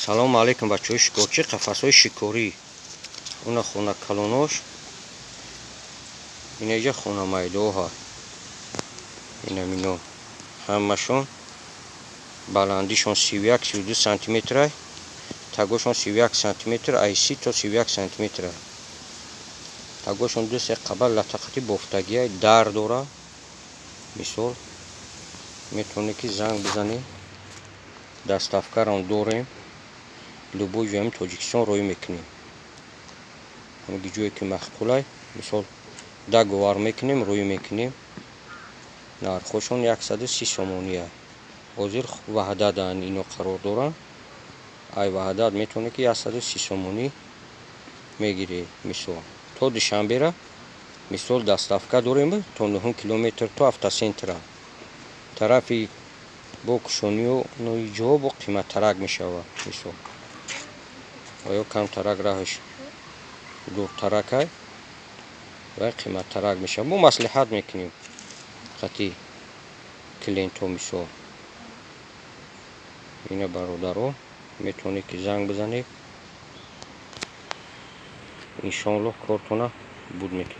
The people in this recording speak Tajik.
Салому алейкум, бачаҳои шикорчӣ. Қафасҳои шикорӣ, уна хона калонош, инаҷа хона майдоҳа. Инамино ҳамашон баландишон 31, 32 сантиметра, тагошон 31 сантиметр, ай 30 то 31 сантиметра. Тагошон ду се қабат латақати бофтагия дар дора. Мисол, метавонед, ки занг бизанед, доставкарам дорем, любой ҷои Тоҷикистон роҳӣ мекунем. Ҳамаги ҷое ки маъқулай, мисол, договор мекунем, роҳӣ мекунем. Нархҳошон 130 сомония. Ҳозир Ваҳдатан ино қарор доранд. Ай Ваҳдат метавонед, ки 130 сомонӣ мегиред. Мисол, то Душанбера, мисол, доставка дорем то 9 километр, то автоцентра. Тарафи бо Кушонию ҷоҳо бо қиматтарак мешавад. Мисол, оё камтарак раҳаш дуртаракай ва қиматтарак мешавад. Мо маслиҳат мекунем қати клиентҳо. Мисол, ина, бародаро, метавонед, ки занг бизанед, иншоаллоҳ, кортона буд мекунем.